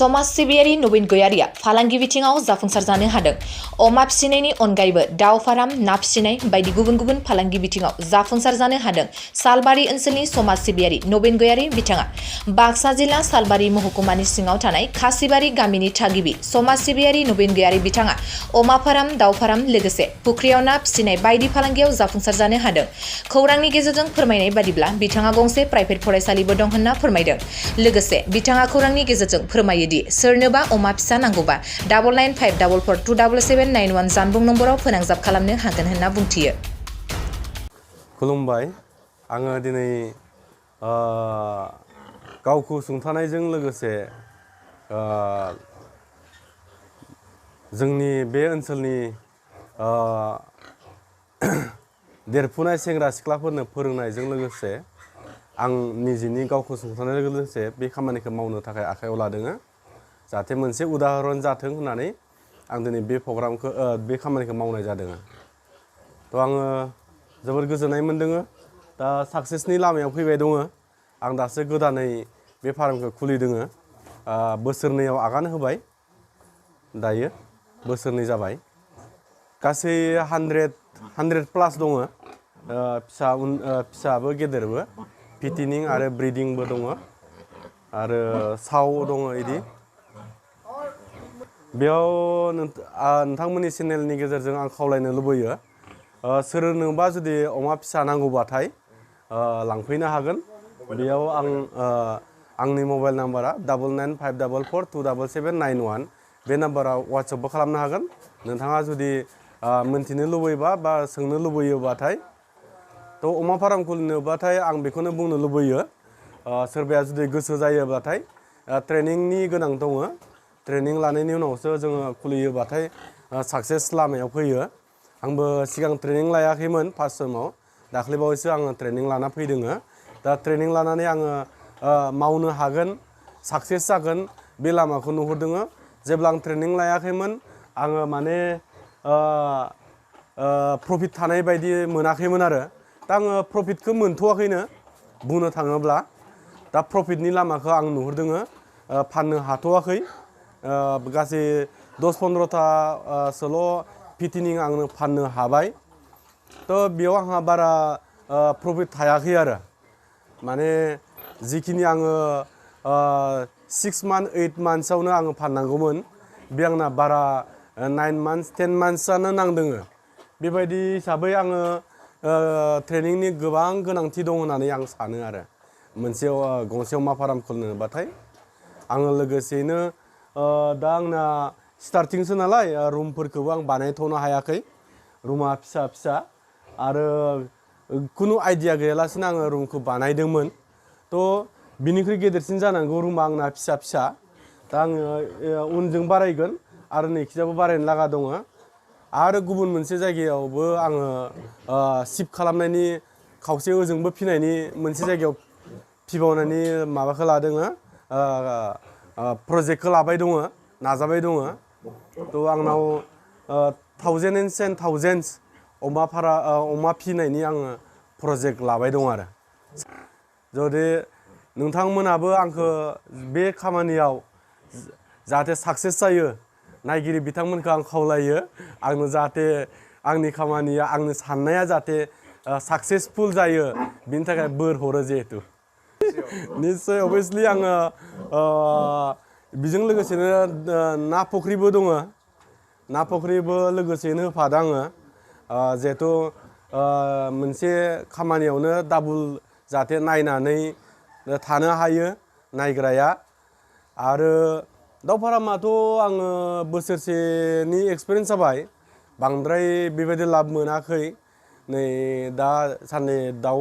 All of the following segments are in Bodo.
समाज सिबियारि नवीन गयारिया फालांगि बिथिङाव जाफुंसार जानो हादों। अमा फिसिनायनि अनगायैबो दाउ फाराम, ना फिसिनाय बायदि गुबुन गुबुन फालांगि बिथिङाव जाफुंसार जानो हादों। सालबारि ओनसोलनि समाज सिबियारि नवीन गयारि बिथाङा बाक्सा जिल्ला सालबारि महकुमानि सिङाव थानाय खासिबारि गामिनि थागिबि। समाज सिबियारि नवीन गयारि बिथाङा अमा फाराम, दाउ फाराम लोगोसे फुख्रियाव ना फिसिनाय बायदि फालांगियाव जाफुंसार जानो हादों। खौरांनि गेजेरजों फोरमायनाय बादिब्ला बिथाङा गंसे प्राइभेट फरायसालिबो दं होनना फोरमायदों। लोगोसे बिथाङा खौरांनि गेजेरजों फोरमायो दि सोरनोबा अमा फिसा नांगौबा 9954477991 जानबुं नम्बराव फोनांजाब खालामनो हागोन होनना बुंथियो। खुलुमबाय। आङो दिनै गावखौ सुंथानायजों लोगोसे जोंनि बे ओनसोलनि देरफुनाय सेंग्रा सिख्लाफोरनो फोरोंनायजों लोगोसे आं निजेनि गावखौ सुंथानायजों लोगोसे बे खामानिखौ मावनो थाखाय आखायाव लादों। जाहाथे मोनसे उदाहरन जाथों होननानै आं दिनै बे प्रग्रामखौ बे खामानिखौ मावनाय जादों। थ' आङो जोबोर गोजोननाय मोनदों। दा साक्सेसनि लामायाव फैबाय दङ। आं दासो गोदानै बे फार्मखौ खुलिदों। बोसोरनैयाव आगान होबाय। दायो बोसोरनै जाबाय। गासै 100 प्लास दङ। फिसाबो गेदेरबो फिटिनिं आरो ब्रिदिंबो दङ आरो साव दङ। इदि बेयाव नोंथांमोननि चेनेलनि गेजेरजों आं खावलायनो लुबैयो, सोरनोबा जुदि अमा फिसा नांगौबाथाय लांफैनो हागोन। बेयाव आंनि मबाइल नाम्बारा 9954427791 बे नाम्बाराव वाट्सएपबो खालामनो हागोन। नोंथाङा जुदि मोनथिनो लुबैबा बा सोंनो लुबैयोबाथाय थ' अमा फार्म खुलिनोबाथाय आं बेखौनो बुंनो लुबैयो, सोरबाया जुदि गोसो जायोब्लाथाय ट्रेनिंनि गोनां दङ। ट्रेनिं लानायनि उनावसो जोङो खुलियोबाथाय साक्सेस लामायाव फैयो। आंबो सिगां ट्रेनिं लायाखैमोन। फार्स्ट समाव दाख्लैबावैसो आङो ट्रेनिं लाना फैदों। दा ट्रेनिं लानानै आङो मावनो हागोन, साक्सेस जागोन बे लामाखौ नुहुरदों। जेब्ला आं ट्रेनिं लायाखैमोन आङो माने प्रफिट थानाय बायदि मोनाखैमोन आरो। दा आङो प्रफिटखौ मोनथ'वाखैनो बुंनो थाङोब्ला। दा प्रफिटनि लामाखौ आं नुहुरदों। फाननो हाथ'वाखै। गासै 10-15थासोल' फिटिनिं आंनो फाननो हाबाय। थ' बेयाव आंहा बारा प्रफिट थायाखै आरो। माने जिखिनि आङो 6 मान्थ 8 मान्थ्सआवनो आङो फाननांगौमोन, बे आंना बारा 9 मान्थ्स 10 मान्थ्सआनो नांदों। बेबायदि हिसाबै आङो ट्रेनिंनि गोबां गोनांथि दं होननानै आं सानो आरो। गंसे अमा फार्म खुलिनोबाथाय आङो लोगोसेयैनो दा आंना स्टार्टिंसो नालाय रुमफोरखौबो आं बानायथ'नो हायाखै। रुमा फिसा फिसा आरो खुनु आइडिया गैयालासिनो आङो रुमखौ बानायदोंमोन। थ' बिनिख्रुइ गेदेरसिन जानांगौ रुमा आंना फिसा फिसा। दा आङो उनजों बारायगोन आरो नैखिजाबो बारायनो लागा दङ। आरो गुबुन मोनसे जायगायावबो आङो शिफ्ट खालामनायनि, खावसे ओजोंबो फिनायनि मोनसे जायगायाव फिबावनायनि माबाखौ लादों। प्रजेक्टखौ लाबाय दङ, नाजाबाय दङ। थ' आंनाव थावजेन्डस एन्ड थावजेन्डस अमा फिनायनि आङो प्रजेक्ट लाबाय दं आरो। जुदि नोंथांमोनाबो आंखौ बे खामानियाव जाहाथे साक्सेस जायो, नायगिरि बिथांमोनखौ आं खावलायो आंनो जाहाथे आंनि खामानिया, आंनि साननाया जाहाथे साक्सेसफुल जायो, बिनि थाखाय बोर हरो जिहेतु। निस्सय अभियासलि आङो बेजों लोगोसेनो ना फुख्रिबो दङ। ना फुख्रिबो लोगोसेनो होफादों आङो। जिहेथु मोनसे खामानियावनो डाबल जाहाथे नायनानै थानो हायो नायग्राया। आरो दाउ फार्माथ' आङो बोसोरसेनि एक्सपिरियेन्स जाबाय। बांद्राय बेबायदि लाब मोनाखै। नै दा साननै दाउ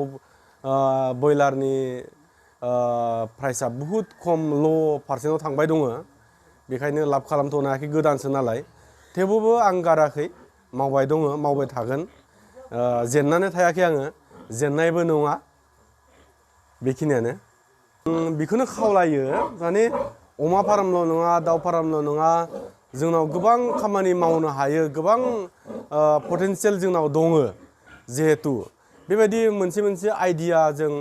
बयलारनि प्राइसआ बुहुत खम, ल' पारसेन्टआव थांबाय दङ। बेखायनो लाब खालामथ'नो हायाखै, गोदानसो नालाय। थेवबो आं गाराखै, मावबाय दङ, मावबाय थागोन। जेननानै थायाखै आङो, जेननायबो नङा। बेखिनियानो। बेखौनो खावलायो माने अमा फार्मल' नङा, दाउ फार्मल' नङा, जोंनाव गोबां खामानि मावनो हायो, गोबां पटेनसियेल जोंनाव दङ। जिहेतु बेबायदि मोनसे मोनसे आइडिया जों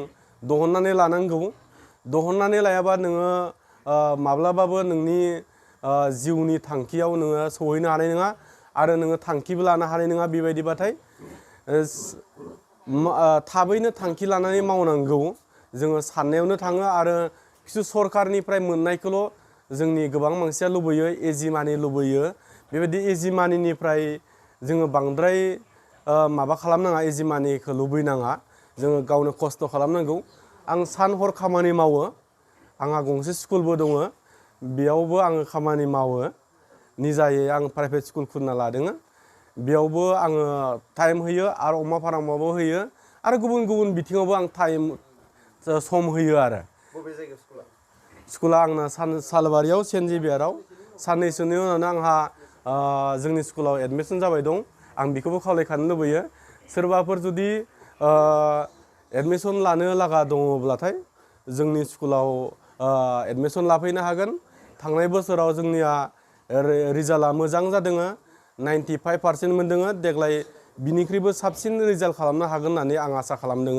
दिहुननानै लानांगौ। दिहुननानै लायाबा नोङो माब्लाबाबो नोंनि जिउनि थांखियाव नोङो सहैनो हानाय नङा आरो नोङो थांखिबो लानो हानाय नङा बेबायदिबाथाय थाबैनो थांखि लानानै मावनांगौ जोङो साननायावनो थाङो आरो किसु सरकारनिफ्राय मोननायखौल' जोंनि गोबां मानसिया लुबैयो इजि मानि लुबैयो बेबायदि इजि मानिनिफ्राय जोङो बांद्राय माबा खालामनाङा इजि मानिखौ लुबैनाङा जोङो गावनो खस्थ' खालामनांगौ आं सान हर खामानि मावो आंहा गंसे स्कुलबो दङ बेयावबो आङो खामानि मावो निजायै आं प्राइभेट स्कुल खुलिना लादों बेयावबो आङो टाइम होयो आरो अमा फार्मावबो होयो आरो गुबुन गुबुन बिथिङावबो आं टाइम सम होयो आरो बबे जायगायाव स्कुला? स्कुला आंना सालबारियाव सेन्ट जेभियाराव साननैसोनि उनावनो आंहा जोंनि स्कुलाव एडमिसन जाबाय दं आं बेखौबो खावलायखानो लुबैयो सोरबाफोर जुदि एडमिसन लानो लागा दङब्लाथाय जोंनि स्कुलाव एडमिसन लाफैनो हागोन थांनाय बोसोराव जोंनिया रिजाल्टआ मोजां जादों 95% मोनदों देग्लाय बिनिख्रुइबो साबसिन रिजाल्ट खालामनो हागोन होननानै आं आसा खालामदों